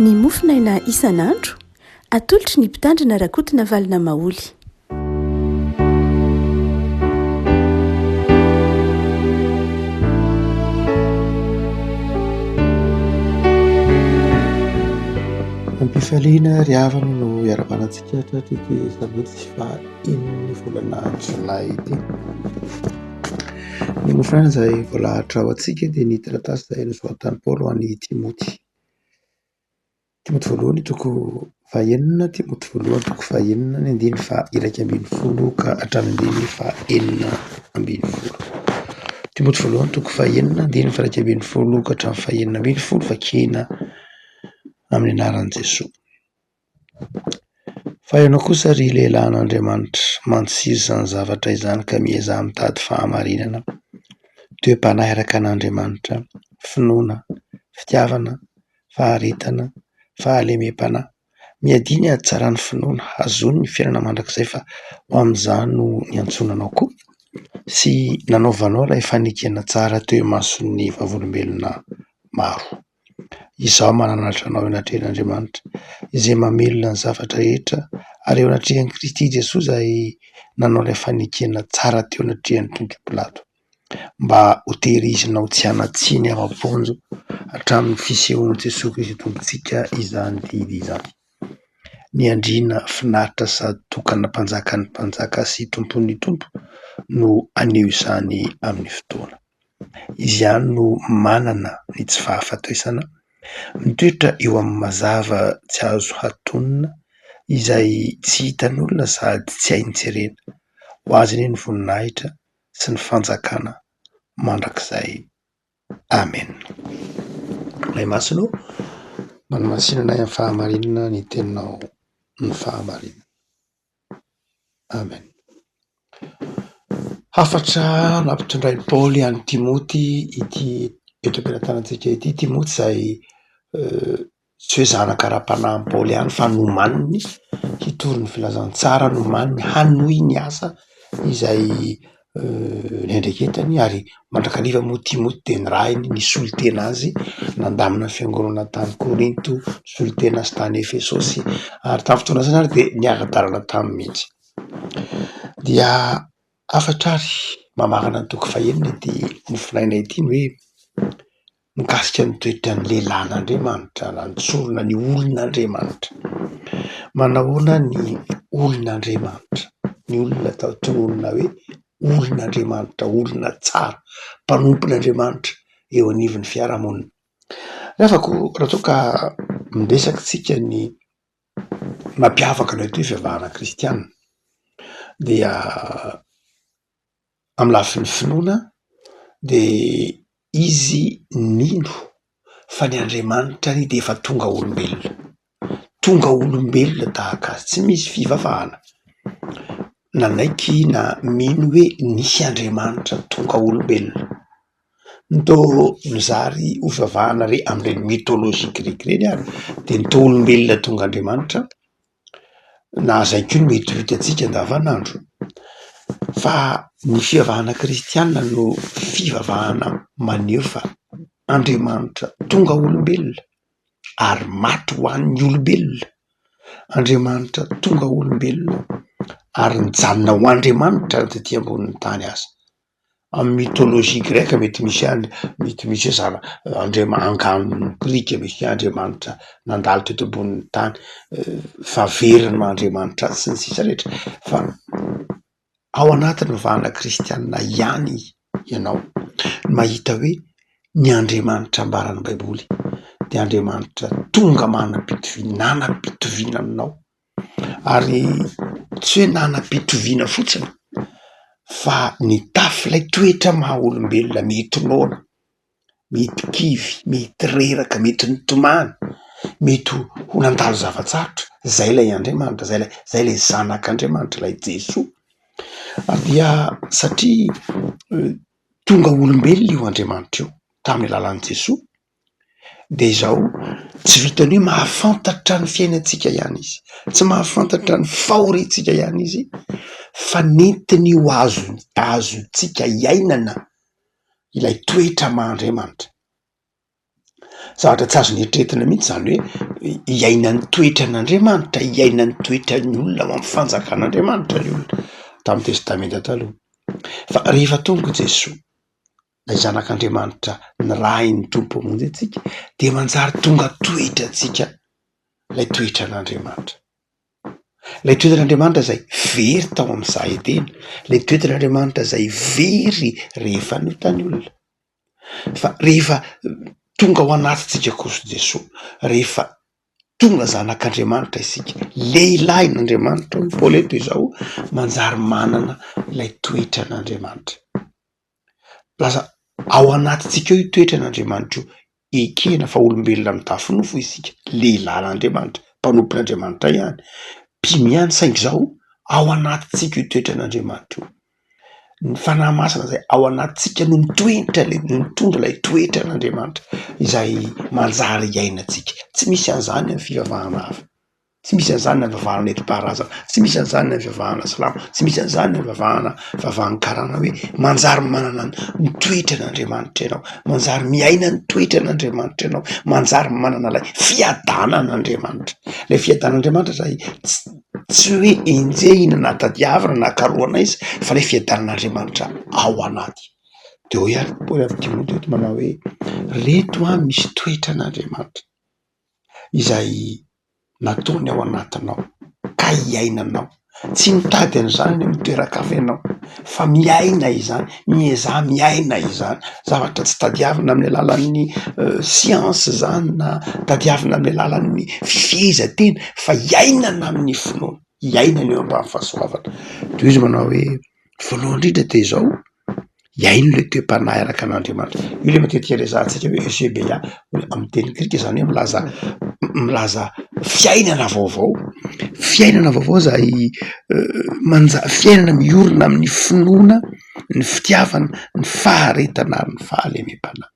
Ny mofonaina isan'andro, atolotry ny Mpitandrina Rakotonavalona Maholy. Am-pifaliana ry havana no iarahabana antsika hatratr'ity sabotsy faha enin'ny volana jolay ity. Ny mofonaina izay voalahatra ho antsika dia ny taratasy izay nosoratan'i Paoly ho an'i Timoty. Timoty voalohany toko fahenina, Timoty voalohany toko fahenina ny andininy faha-iraika ambin'ny folo ka hatramin'ny andininy faha-enina ambin'ny folo. Timoty voalohany toko fahenina andininy faha-iraika ambin'ny folo ka hatramin'ny faha-enina ambin'ny folo vakina amin'ny anaran'i Jesoa. Fa ianao kosa ry lehilahin'Andriamanitra, mandosira izany zavatra izany ka miezaha mitady fahamarinana, toe-panahy araka an'Andriamanitra, finoana, fitiavana, faharetana, fahalemem-panahy. Miadia ny hahatsaran'ny finoana, hahazoany ny fiainana mandrakizay fa ho amin'izany no niantsoana anao koa sy nanaovanao ilay fanekena tsara teo imason'ny vavolombelona maro. Izaho mananatra anao eo anatrehan'Andriamanitra izay mamelona ny zavatra rehetra ary eo anatrehan'i Kristy Jesoa izay nanao ilay fanekena tsara teo anatrehan'i Pontio Pilato mba hotehirizinao tsy hanan-tsiny ao am-ponja hatramin'ny fisehoan'i Jesoa Kristy Tompontsika izany didy izany. Ny andriana finaritra sady tokana mpanjakan'ny mpanjaka sy tompon'ny tompo no haneho izany amin'ny fotoana. Izy ihany no manana ny tsy fahafatesana, mitoetra eo amin'ny mazava tsy azo hatonina izay tsy hitan'olona sady tsy hainy jerena. Ho azy anie ny voninahitra sy ny fanjakana mandrakizay. Amena. Ray masina ô, manamasina anay amin'ny fahamarinana ny teninao ny fahamarinana. Amen. Hafatra nampitondrain'i Paoly an'i Timoty ity eto am-pelatanantsika ity. Timoty izay tsy hoe zanaka ara-panahin'i Paoly ihany fa nomaniny hitory ny filazantsara, nomaniny hanohy ny asa izay niandraiketany ary mandrakariva moa Timoty dia nirahiny nisolo tena azy nandamina ny fiangonana tany Korinto, nisolo tena azy tany Efesosy ary tamin'ny fotoana sasany ary dia niara-dalana taminy mihitsy. Dia hafatra ary mamarana ny toko fahenina ity mofonaina ity ny hoe mikasika ny toetran'ny lehilahin'Andriamanitra na nitsorina ny olon'Andriamanitra. Manahoana ny olon'Andriamanitra? Ny olona atao tononina hoe olon'Andriamanitra, olona tsara, mpanompon'Andriamanitra eo anivon'ny fiarahamonina. Ry havako raha toa ka miresaka isika ny mampiavaka ny atao hoe fivavahana kristianina dia amin'ny lafiny finoana dia izy nino fa ny Andriamanitrany dia efa tonga olombelona, tonga olombelona tahaka azy, tsy misy fivavahana, nanaiky na mino hoe nisy Andriamanitra tonga olombelona. Ny tô mizary ho fivavahana re amin'ireny mythologie greka ireny ary dia ny tô olombelona tonga Andriamanitra na izay koa no mety ho hitantsika andavanandro fa ny fivavahana kristianina no fivavahana maneho fa Andriamanitra tonga olombelona ary maty ho an'ny olombelona, Andriamanitra tonga olombelona ary nijanona ho Andriamanitra na tety ambonin'ny tany aza. Amin'ny mythologie grecque mety misy ihany, mety misy hoe zava- andriama- angano grika misy hoe andriamanitra nandalo teto ambonin'ny tany fa very ny maha andriamanitra azy sy ny sisa rehetra fa ao anatin'ny fivavahana kristianina ihany ianao no mahita hoe ny andriamanitra ambaran'ny baiboly de andriamanitra tonga manam-pitoviana, nanam-pitoviana aminao. Ary tsy hoe nanam-pitoviana fotsiny fa nitafy ilay toetra maha olombelona, mety noana, mety kivy, mety reraka, mety nitomany, mety ho nandalo zava-tsarotra, zay ilay Andriamanitra, zay ilay zay ilay zanak'Andriamanitra, ilay Jesoa. Ary dia satria tonga olombelona io Andriamanitra io tamin'ny alalan'i Jesoa dia izao, tsy vitan'ny hoe mahafantatra ny fiainantsika ihany izy, tsy mahafantatra ny fahoriantsika ihany izy fa nentiny ho azony azontsika iainana ilay toetra maha Andriamanitra. Zavatra tsy azo neritreretina mihitsy zany hoe hiaina ny toetran'Andriamanitra, hiaina ny toetran'ny olona ao amin'ny fanjakan'Andriamanitra ny olona tamin'ny testamenta taloha. Fa rehefa tonga i Jesoa, ilay zanak'Andriamanitra nirahin'ny Tompo hamonjy antsika dia manjary tonga toetrantsika ilay toetran'Andriamanitra. Ilay toetran'Andriamanitra izay very tao amin'ny saha Edena, ilay toetran'Andriamanitra izay very rehefa nota ny olona. Fa rehefa tonga ao anatintsika kosa Jesoa, rehefa tonga zanak'Andriamanitra isika, lehilahin'Andriamanitra hoy Paoly eto izao, manjary manana ilay toetran'Andriamanitra. Lasa ao anatintsika ao io toetran'Andriamanitra io, ekena fa olombelona mitafy nofo isika, lehilahin'Andriamanitra, mpanompon'Andriamanitra ihany, mpino ihany saingy izao ao anatintsika io toetran'Andriamanitra io. Ny Fanahy Masina izay ao anatintsika no mitoetra ilay, no mitondra ilay toetran'Andriamanitra izay manjary iainantsika. Tsy misy an'izany amin'ny fivavahana hafa, tsy misy an'izany amin'ny fivavahana nentim-paharazana, tsy misy an'izany amin'ny fivavahana silamo, tsy misy an'izany amin'ny fivavahana fivavahan'ny karana hoe manjary manana ny toetran'Andriamanitra ianao, manjary miaina ny toetran'Andriamanitra ianao, manjary manana ilay fiadanan'Andriamanitra. Ilay fiadanan'Andriamanitra izay tsy. Tsy hoe enjehina na tadiavina na karohana aiza fa ilay fiadanan'Andriamanitra ao anaty. De hoy ary Paoly amin'ny Timoty eto manao hoe reto an misy toetran'Andriamanitra izay nataony ao anatinao ka iainanao. Tsy mitady an'izany any amin'ny toeran-kafa ianao fa miaina izany, miezaha miaina izany. Zavatra tsy tadiavina amin'ny alalan'ny siansa zany na tadiavina amin'ny alalan'ny fifehezan-tena fa iainana amin'ny finoana, iainana eo ambany fahasoavana. De hoy izy manao hoe voalohany indrindra de izao, iaino le toe-panahy araka an'Andriamanitra. Io le matetika resahantsika hoe ECBA amin'ny teny grika zany hoe milaza milaza fiainana vaovao, fiainana vaovao zay manja- fiainana miorina amin'ny finoana, ny fitiavana, ny faharetana ary ny fahalemem-panahy.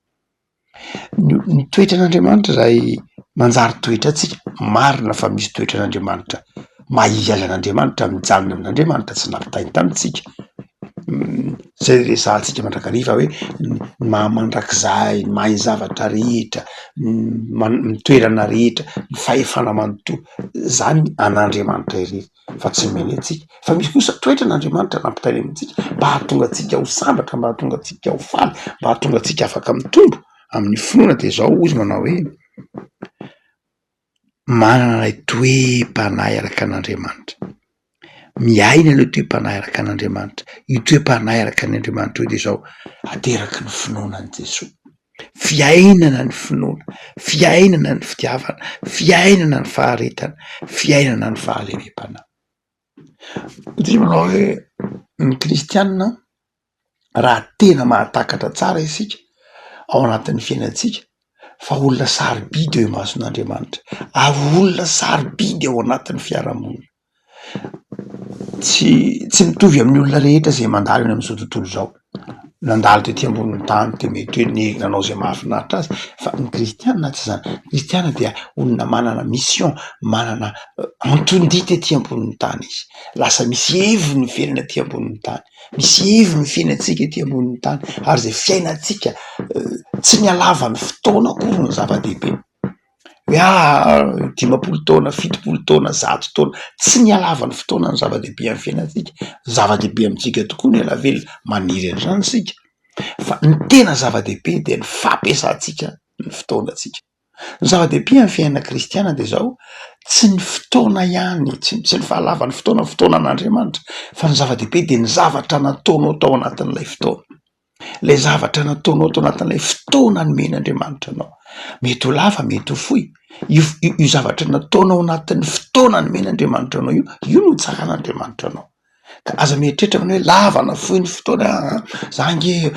Ny ny toetran'Andriamanitra izay manjary toetrantsika, marina fa misy toetran'Andriamanitra maha izy azy an'Andriamanitra, mijanona amin'Andriamanitra tsy nampitainy tamintsika, zay resahantsika mandrakariva hoe ny maha mandrakizay, ny mahay ny zavatra rehetra, ny man- ny toerana rehetra, ny fahefana manontolo, zany an'Andriamanitra irery fa tsy omeny antsika, fa misy kosa toetran'Andriamanitra nampitainy amintsika mba hahatonga antsika ho sambatra, mba hahatonga antsika ho faly, mba hahatonga antsika afaka mitombo amin'ny finoana de zao hozy manao hoe manana ilay toe-panahy araka an'Andriamanitra, miaina ilay toe-panahy araka an'Andriamanitra, io toe-panahy araka an' Andriamanitra io de zao ateraky ny finoana an'i Jesoa, fiainana ny finoana, fiainana ny fitiavana, fiainana ny faharetana, fiainana ny fahalemem-panahy. Satria manao hoe ny kristianina raha tena mahatakatra tsara isika ao anatin'ny fiainantsika fa olona sarobidy eo imason'Andriamanitra ary olona sarobidy ao anatin'ny fiarahamonina. Tsy tsy mitovy amin'ny olona rehetra zay mandalo eny amin'izao tontolo izao, nandalo tety ambonin'ny tany de mety hoe ny nanao zay mahafinaritra azy fa ny kristianina tsy zany, ny kristianina dia olona manana mission, manana anton-dia tety ambonin'ny tany izy, lasa misy heviny ny fiainana aty ambonin'ny tany. Misy heviny ny fiainantsika ety ambonin'ny tany ary izay fiainantsika tsy ny halavan'ny fotoana akory no zava-dehibe, hoe ah 50 taona, 70 taona, 100 taona, tsy ny halavan'ny fotoana no zava-dehibe amin'ny fiainantsika, zava-dehibe amintsika tokoa ny ela velona, maniry an'izany isika fa ny tena zava-dehibe dia ny fampiasantsika ny fotoanantsika. Ny zava-dehibe amin'ny fiainana kristiana dia izao, tsy ny fotoana ihany, tsy tsy ny fahalavan'ny fotoana, fotoanan'Andriamanitra, fa ny zava-dehibe dia ny zavatra nataonao tao anatin'ilay fotoana, ilay zavatra nataonao tao anatin'ilay fotoana nomen'Andriamanitra anao, mety ho lava mety ho fohy, io io zavatra nataonao anatin'ny fotoana nomen'Andriamanitra anao io, io no hitsaran'Andriamanitra anao. Ka aza mieritreritra hoe lava na fohy ny fotoana a, za ange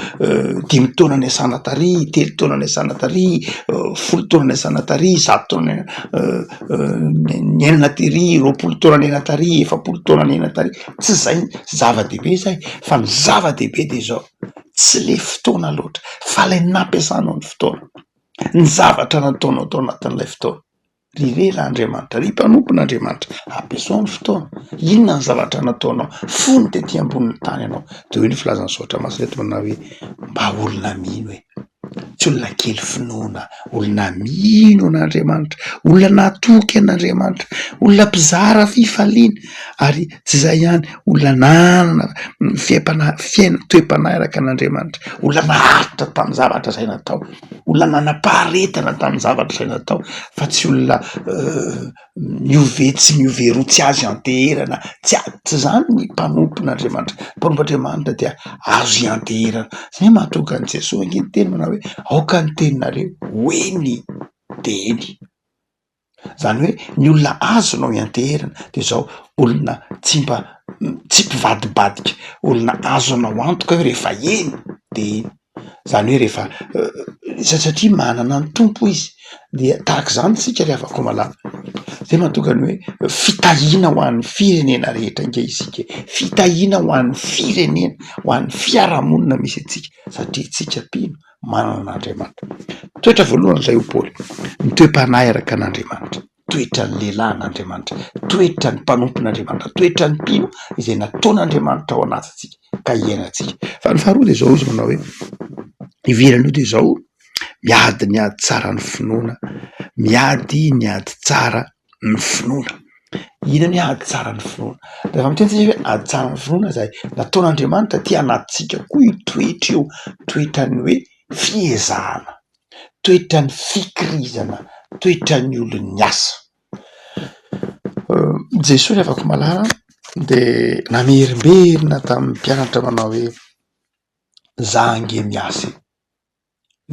dimy taona niasana tary, telo taona niasana tary, folo taona niasana tary, zato taona niainana tery, 20 taona niainana tary, 40 taona niainana tary, tsy zay zava-dehibe zay fa ny zava-dehibe de zao, tsy le fotoana loatra fa le nampiasanao ny fotoana, ny zavatra nataonao tao anatin'ilay fotoana. Ry lela Andriamanitra, ry mpanompon'Andriamanitra, ampiasao ny fotoana, inona ny zavatra nataonao fony tety ambonin'ny tany ianao? De hoy ny filazan'ny soratra masina eto manao hoe mba olona mino e! Tsy olona kely finoana, olona mino an'Andriamanitra, olona natoky an'Andriamanitra, olona mpizara fifaliana ary tsy izay ihany, olona nanana fiaim-panahy, fiaina- toe-panahy araka an'Andriamanitra, olona naharitra tamin'ny zavatra izay natao, olona nanam-paharetana tamin'ny zavatra izay natao fa tsy olona Miova etsy miova eroa tsy azo ianteherana, tsy a- tsy zany ny mpanompon'Andriamanitra, ny mpanompon'Andriamanitra dia azo ianteherana, zay mahatonga an'i Jesoa ange niteny manao hoe aoka ny teninareo ho eny de eny, zany hoe ny olona azonao ianteherana de zao olona tsy mba tsy mpivadibadika, olona azonao antoka hoe rehefa eny de eny. Zany hoe rehefa satria manana ny Tompo izy dia tahaka izany isika ry havako malala, zay mahatonga ny hoe fitahiana ho an'ny firenena rehetra ange isika e, fitahiana ho an'ny firenena, ho an'ny fiarahamonina misy antsika satria isika mpino manana an'Andriamanitra. Toetra voalohany izay hoy Paoly, ny toe-panahy araka an'Andriamanitra. toetran'ny lehilahin'Andriamanitra, toetran'ny mpanompon'Andriamanitra, toetran'ny mpino izay nataon'Andriamanitra ao anatintsika ka iainantsika. Fa ny faharoa dia izao izy manao hoe, ivelan'io dia izao, miady ny ady tsara ny finoana, miady ny ady tsara ny finoana. Inona ny ady tsara ny finoana? Rehefa miteny isika hoe ady tsara ny finoana izay nataon'Andriamanitra aty anatintsika koa io toetra io, toetran'ny hoe fiezahana. Toetran'ny fikirizana, toetran'ny olon'ny asa. Jesoa ry havako malala dia namerimberina tamin'ny mpianatra manao hoe za ange miasa e,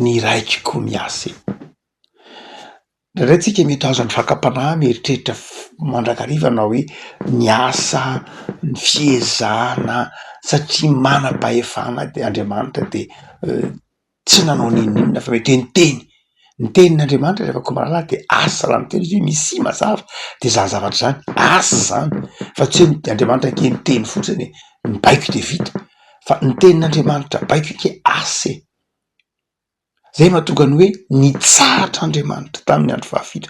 ny raiko koa miasa e. Indraindray tsika mety ho azon'ny fakam-panahy mieritreritra mandrakariva hanao hoe ny asa, ny fiezahana satria manam-pahefana dia Andriamanitra dia tsy nanao n'inon'inona fa mety hoe niteny, ny tenin'Andriamanitra rehefa koa mahalala de asa raha miteny izy hoe misia mazava de zany zavatra zany asa zany fa tsy hoe Andriamanitra ange niteny fotsiny e, mibaiko de vita fa ny tenin'Andriamanitra baiko ake asa e, zay mahatonga ny hoe nitsahatra Andriamanitra tamin'ny andro fahafito,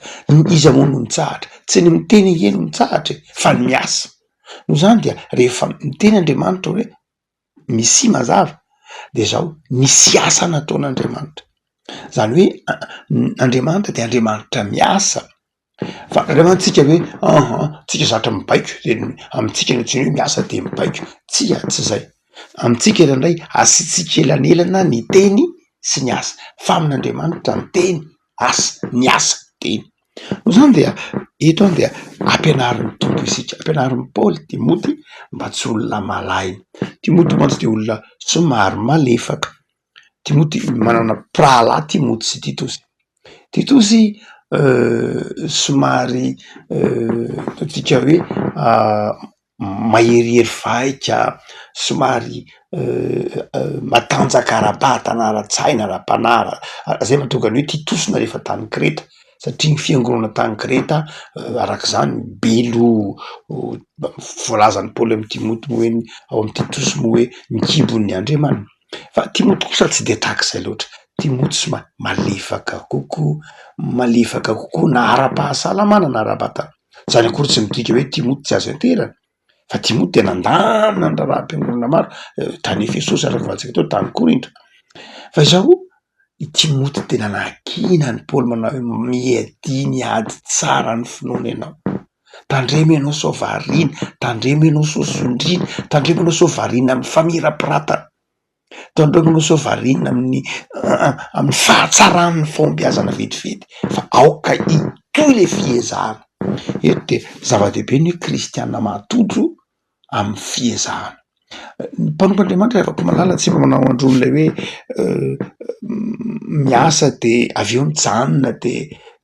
iza moa no nitsahatra? Tsy ny miteny ange no mitsahatra e fa ny miasa, noho izany dia rehefa miteny Andriamanitra hoe Mesia mazava de zao, nisy asa nataon'Andriamanitra, zany hoe Andriamanitra de Andriamanitra miasa fa raha antsika hoe aha tsika zatra mibaiko de amintsika ny antsoina hoe miasa de mibaiko, tsia tsy zay, amintsika indraindray asiantsika elanelana ny teny sy ny asa fa amin'Andriamanitra ny teny asa, ny asa teny. Noho izany dia eto dia ampianarin'ny Tompo isika, ampianarin'i Paoly Timoty mba tsy olona malaina. Timoty mantsy dia olona somary malefaka. Timoty manana mpirahalahy Timoty sy Titosy. Titosy somary ataontsika hoe maherihery vaika, somary matanjaka ara-batana, ara-tsaina, ara-panahy, zay mahatonga ny hoe Titosy nalefa tany Kreta satria ny fiangonana tany Kreta arak'izany be loha, voalazan'i Paoly amin'i Timoty moa hoe ao amin'i Titosy moa hoe ny kibon'ny andriamaniny, fa Timoty kosa tsy de tahak'izay loatra, Timoty somary malefaka kokoa, malefaka kokoa na ara-pahasalamana na ara-batana. Zany akory tsy midika hoe Timoty tsy azo ianteherana fa Timoty dia nandamina ny raharaham-piangonana maro tany Efesosy araka ny voalazatsika teo, tany Korinto. Fa izao i Timoty dia nanakiana an'i Paoly manao hoe miadia ny ady tsara ny finoana ianao, tandremo ianao sao variana, tandremo ianao sao sondriana, tandremo ianao sao variana amin'ny famirapiratana. Tandremo anao sao variana amin'ny amin'ny fahatsaran'ny fahombiazana vetivety fa aoka hitohy le fiezahana. Eto dia zava-dehibe ny hoe kristiana mahatojo amin'ny fiezahana. Ny mpanompon'Andriamanitra ry havako malala tsy mba manao andron'ilay hoe miasa de avy eo mijanona de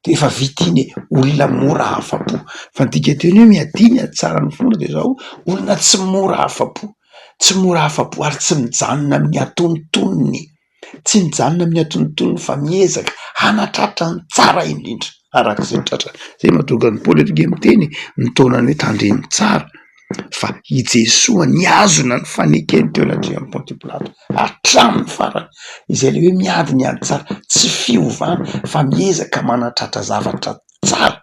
de efa vita iny e, olona mora afa-po. Fa ny dikanteny hoe miadia ny ady tsara ny finoana de zao, olona tsy mora afa-po. Tsy mora afa-po ary tsy mijanona amin'ny antonontonony, tsy mijanona amin'ny antonontonony fa miezaka hanatratra ny tsara indrindra araka izay tratrany. Zay mahatonga an'i Paoly eto nge miteny mitaona ny hoe tandremo tsara fa i Jesoa nihazona ny fanekeny teo anatrehan'i Pontio Pilato hatramin'ny farany, izay le hoe miady ny ady tsara, tsy fiovana fa miezaka manatratra zavatra tsara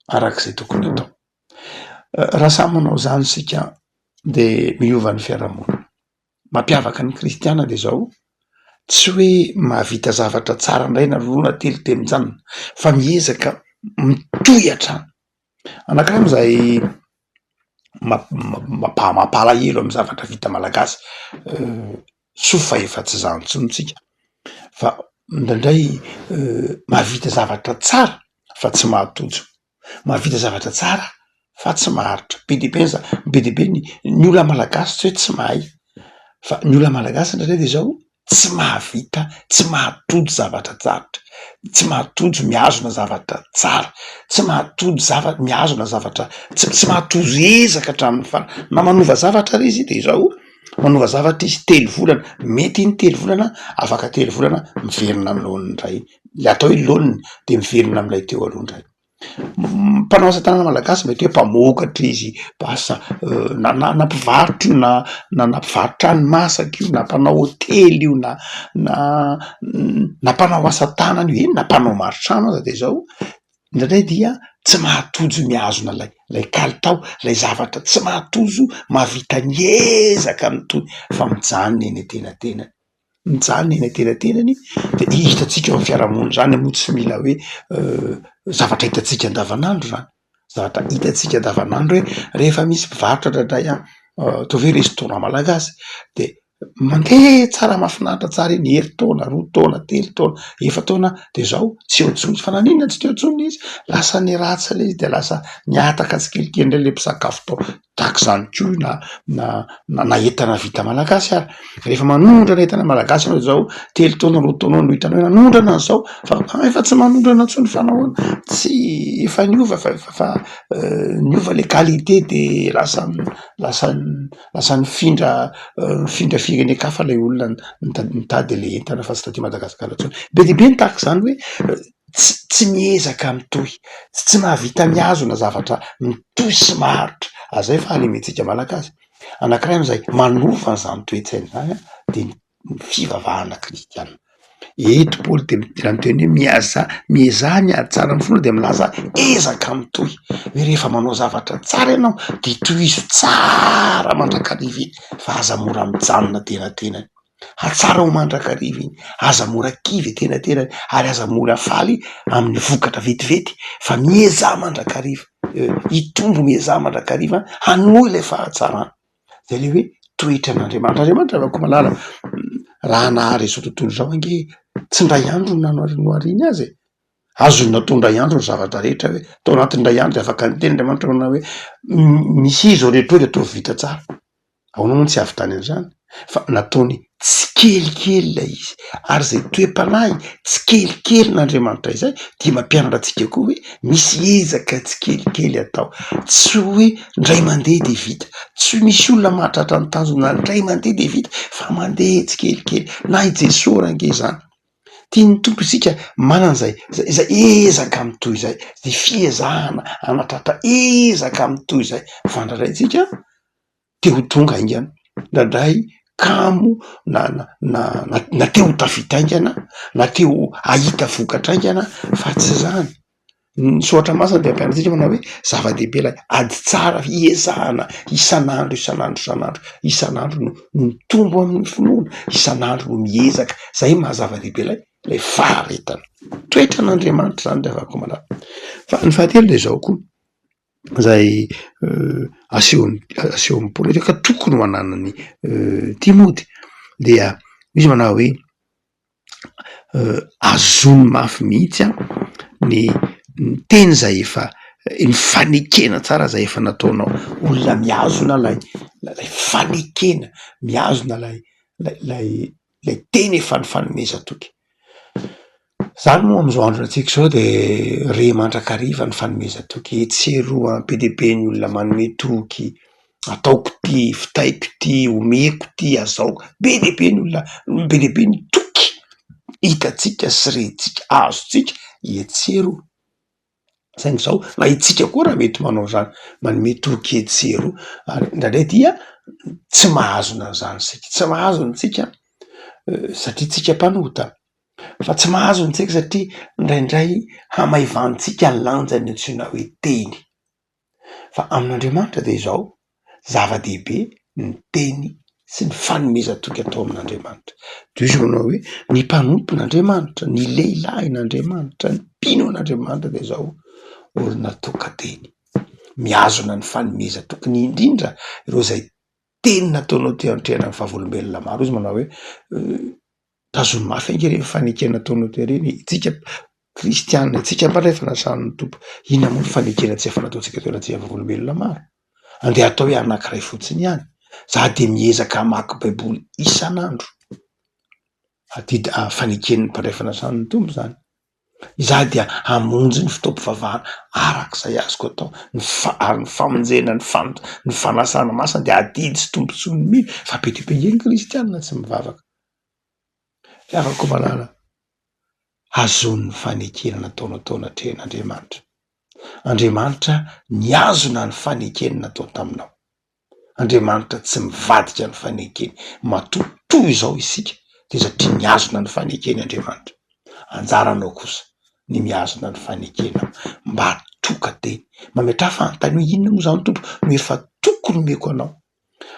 araka izay tokony atao. Raha samy manao izany isika de miova ny fiarahamonina. Mampiavaka ny kristiana de zao, Tsy hoe mahavita zavatra tsara indray na roa na telo de mijanona fa miezaka mitohy hatrany. Anankiray amin'izay mampalahelo amin'ny zavatra vita malagasy, soa fa efa tsy zany intsony tsika fa indraindray mahavita zavatra tsara fa tsy mahatojo, mahavita zavatra tsara fa tsy maharitra, be dia be ny za- be dia be ny ny olona malagasy tsy hoe tsy mahay fa ny olona malagasy indraindray de zao tsy mahavita, tsy mahatojo zavatra tsara, tsy mahatojo mihazona zavatra tsara, tsy mahatojo zava- mihazona zavatra, tsy tsy mahatojo ezaka hatramin'ny farany, na manova zavatra ary izy de izao manova zavatra izy telo volana, mety iny telo volana, afaka telo volana miverina amy laoniny indray, le atao hoe laoniny de miverina am'lay teo aloha indray. Mpanao asa tanana malagasy mety hoe mpamokatra izy, asa na na na mpivarotra io na na na mpivarotra hani-masaka io na mpanao hôtely io na na na mpanao asa tanana io, eny na mpanao mari-trano aza de zao indraindray dia tsy mahatojo mihazona lay lay kalitao, lay zavatra tsy mahatojo mahavita ny ezaka mitohy fa mijanona eny antenatenany. Mijanona eny antenatenany de hitantsika eo amin'ny fiarahamonina zany moa tsy mila hoe zavatra hitantsika andavanandro zany, zavatra hitantsika andavanandro hoe rehefa misy mpivarotra indraindray an, ataovy hoe restaurant malagasy de mandeha tsara mahafinaritra tsara iny herintaona, roa taona, telo taona, efa-taona de zao tsy eo intsony, fa naninona tsy teo intsony izy? Lasa niratsy le izy de lasa nihataka tsikelikely ndray le mpisakafo tao. Tahaka izany koa na na na na entana vita malagasy ary, rehefa manondrana entana malagasy ianao zao telo taona roa taona eo no hitanao hoe nanondrana an'izao fa efa tsy manondrana intsony fa nahoana? Tsy efa niova fa efa fa niova le qualité de lasa lasa lasa nifindra nifindra firenen-kafa lay olona nita- nitady le entana fa tsy taty Madagasikara intsony, be dia be ny tahaka izany hoe tsy tsy miezaka mitohy, tsy mahavita mihazona zavatra mitohy sy maharitra, ary zay fahalementsika malagasy, anankiray am'zay manova an'zany toe-tsaina zany an de ny fivavahana kristiana, eto Paoly de raha miteny hoe miaza- miezaha ny hahatsara ny finoana de milaza ezaka mitohy, hoe rehefa manao zavatra tsara ianao de tohizo tsara mandrakariva iny fa aza mora mijanona antenatenany. Hatsara ho mandrakariva iny, aza mora kivy antenatenany ary aza mora faly amin'ny vokatra vetivety fa miezaha mandrakariva, hitombo miezaha mandrakariva hanohy ilay fahatsarana, zay le hoe toetran'Andriamanitra, Andriamanitra va koa malala raha nahary izao tontolo izao ange tsy indray andro no nanohariny azy e, azony natao indray andro ny zavatra rehetra hoe tao anatin'ny indray andro de afaka niteny Andriamanitra manao hoe misy izao rehetra eo de ataovy vita tsara. Ahoana moa no tsy ahavitany an'izany? Fa nataony tsikelikely ilay izy, ary izay toe-panahy tsikelikelin'Andriamanitra izay dia mampianatra antsika koa hoe misy ezaka tsikelikely atao, tsy hoe indray mandeha de vita, tsy misy olona mahatratra ny tanjona indray mandeha de vita fa mandeha tsikelikely, na i Jesoa ary ange izany, tian'ny Tompo isika manana izay izay ezaka mitohy izay, izay fiezahana hanatratra ezaka mitohy izay, fa indraindray tsika te ho tonga haingana, indraindray kamo na na na na te ho tafita haingana na te ho hahita vokatra haingana fa tsy zany, ny soratra masina dia ampianarintsika manao hoe zava-dehibe ilay ady tsara hiezahana isan'andro isan'andro isan'andro isan'andro no no mitombo amin'ny finoana, isan'andro no miezaka, zay maha zava-dehibe ilay ilay faharetana, toetran'Andriamanitra zany ry havako malala. Fa ny fahatelo de zao koa. zay asehon'ny asehon'i Paoly eto ka tokony ho ananan'i Timoty dia izy manao hoe azony mafy mihitsy an ny ny teny zay efa ny fanekena tsara zay efa nataonao, olona mihazona lay lay fanekena, mihazona lay lay lay lay teny efa nifanomezan-toky. Zany moa am'zao andro antsika zao de re mandrakariva ny fanomezan-toky etsy sy eroa, be dia be ny olona manome toky, ataoko ty, vitaiko ty, omeko ty, azaoko, be dia be ny olona, be dia be ny toky hitantsika sy rentsika, azontsika etsy sy eroa. Saingy zao na itsika koa raha mety manao zany, manome toky etsy sy eroa ary indraindray dia tsy mahazona an'izany isika, tsy mahazona isika satria tsika mpanota, fa tsy mahazona isika satria indraindray hamaivanintsika ny lanjan'ny antsoina hoe teny, fa amin'Andriamanitra de izao, zava-dehibe ny teny. sy ny fanomezan-toky atao amin'Andriamanitra. Toy izao manao hoe ny mpanompon'Andriamanitra, ny lehilahin'Andriamanitra, ny mpino an'Andriamanitra dia izao olona tokan-teny, mihazona ny fanomezan-tokiny indrindra ireo izay teny nataonao teo anatrehan'ny vavolombelona maro. Izy manao hoe tazomy mafy ange ireny fanekena nataonao teo ireny e, isika kristiana, isika mpandray fanasan'ny Tompo, inona moa ny fanekena tsy efa nataontsika teo anatrehan'ny vavolombelona maro? Andeha atao hoe anankiray fotsiny ihany, za de miezaka hamaky baiboly isan'andro, adidy faneken'ny mpandray fanasan'ny Tompo zany. Izaho dia hamonjy ny fotoam-pivavahana araka izay azoko atao, ny fa- ary ny famonjena ny fan- ny fanasana masina dia adidy sy tombontsoan'ny mino fa be dia be ange ny kristiana tsy mivavaka. Ry havako malala, hazono ny fanekena nataonao tao anatrehan'Andriamanitra. Andriamanitra nihazona ny fanekeny natao taminao. Andriamanitra tsy mivadika ny fanekeny. Matoa toy izao isika dia satria mihazona ny fanekeny Andriamanitra. Anjaranao kosa ny mihazona ny fanekenao mba toka teny. Mametraha fanontaniana hoe inona moa izany Tompo no efa tokony omeko anao?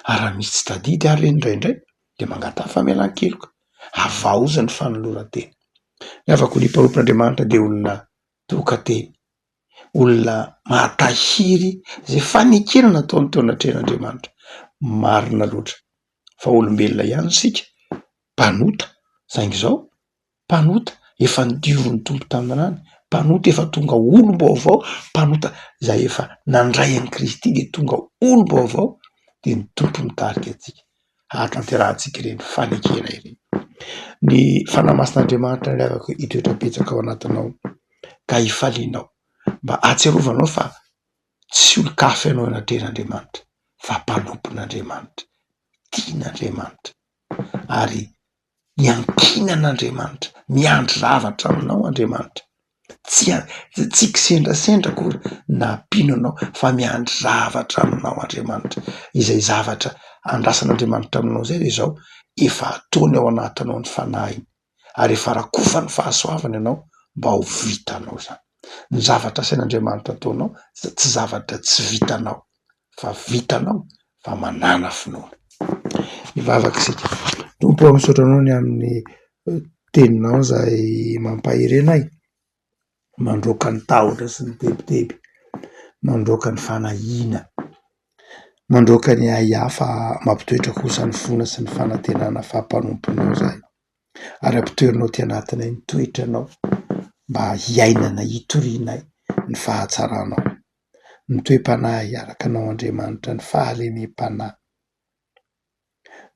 Ary raha misy tsy tadidy ary re indraindray dia mangataha famelan-keloka. Havaozy ny fanoloran-tena. Ny havako ny mpanompon'Andriamanitra dia olona toka teny. olona mahatahiry zay fanekena nataony teo anatrehan'Andriamanitra. Marina loatra fa olombelona ihany isika, mpanota saingy izao mpanota efa nodiovin'ny Tompo tamin'ny rany, mpanota efa tonga olom-baovao, mpanota izay efa nandray an'i Kristy de tonga olom-baovao de ny Tompo mitarika antsika hahatanterahantsika ireny fanekena ireny. Ny Fanahy Masin'Andriamanitra ry havako hitoetra betsaka ao anatinao ka hifalianao mba hahatsiarovanao fa tsy olon-kafa ianao anatrehan'Andriamanitra fa mpanompon'Andriamanitra, tian'Andriamanitra ary iankinan'Andriamanitra, miandry zavatra aminao Andriamanitra, tsy tsy kisendrasendra akory na mpino anao fa miandry zavatra aminao Andriamanitra, izay zavatra andrasan'Andriamanitra aminao izay de izao, efa ataony ao anatinao ny fanahiny ary efa rakofany fahasoavana ianao mba ho vitanao izany. Ny zavatra asain'Andriamanitra ataonao tsy zavatra tsy vitanao fa vitanao fa manàna finoana. Hivavaka isika. Tompo ô, misaotra anao ny amin'ny teninao izay mampahery anay, mandroaka ny tahotra sy ny tebiteby, mandroaka ny fanahiana, mandroaka ny ahiahy fa mampitoetra kosa ny finoana sy ny fanantenana fa mpanomponao izahay. Ary ampitoerinao aty anatinay ny toetranao mba hiainana hitorianay ny fahatsaranao. Ny toe-panahy araka anao Andriamanitra, ny fahalemem-panahy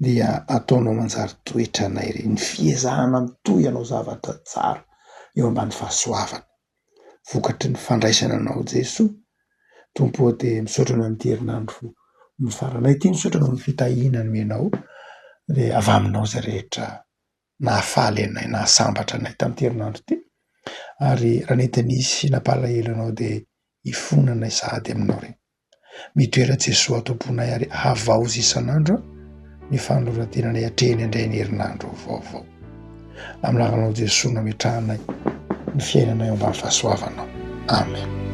dia ataonao manjary toetranay re, ny fiezahana mitohy hanao zavatra tsara eo ambany fahasoavana vokatry ny fandraisana anao Jesoa. Tompo ô dia misaotra anao amin'ity herinandro mifarana ity, misaotra anao amin'ny fitahiana nomenao dia avy aminao izay rehetra nahafaly anay, nahasambatra anay tamin'ity herinandro ity ary raha nety nisy nampalahelo anao dia hifonanay sahady aminao re. Mitoera Jesoa ato am-ponay ary havaozy isan'andro ny fanoloran-tenanay hatrehiny indray ny herinandro vaovao. Amin'ny anaranao Jesoa no ametrahanay ny fiainanay ao ambany fahasoavanao. Amen.